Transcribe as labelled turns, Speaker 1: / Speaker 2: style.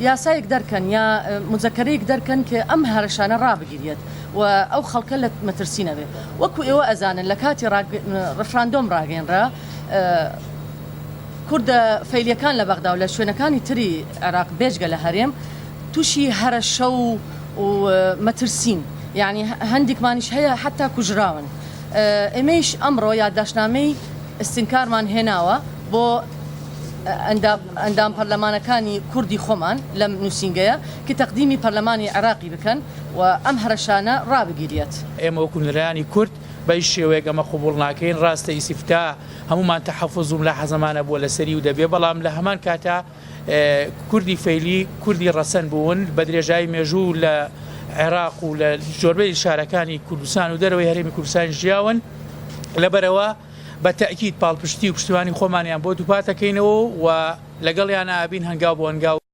Speaker 1: یاسایەک دەرکەن یا موزەکەرەیەک دەرکەن کە ئەم هەرەشانە ڕابگیریەت و ئەو خەڵکە لە مەترسی نەبێ. وەکو ئێوە ئەزانن لە کاتی ڕفراندۆم ڕاگەیەنرا کوردە فەیلیەکان لە بەغدا و لە شوێنەکانی تری عێراق بێجگە لە هەرێم تووشی هەرەشە و مەترسین یانی هەندیکمانیش هەیە حەتا کوژراون. ئێمەیش ئەمڕۆ یادداشتنامەی ئیستنکارمان هێناوە بۆ ئەندام پەرلەمانەکانی کوردی خۆمان لەم نووسینگەیە کە تەقدیمی پەرلەمانی عێراقی بکەن و ئەم هەرەشانە ڕابگیریەت.
Speaker 2: ئێمە وەکو نوێنەرانی کورد بە هیچ شێوەیەک ئەمە قبوڵ ناکەین، ڕاستە ئیسیفتا هەموومان تەحەفوز و ملاحەزەمان هەبووە لەسەری و دەبێ، بەڵام لە هەمان کاتا کوردی فەیلی کوردی ڕەسەن بوون بە درێژایی مێژوو لە عێراق و لە زۆربەی شارەکانی کوردستان و دەرەوەی هەرێمی کوردستان ژیاون، لەبەرئەوە بە تەئکید پاڵپشتی و پشتیوانی خۆمانیان بۆ دووپاتەکەینەوە و لەگەڵیانا ئەبین هەنگاو بۆ هەنگاو.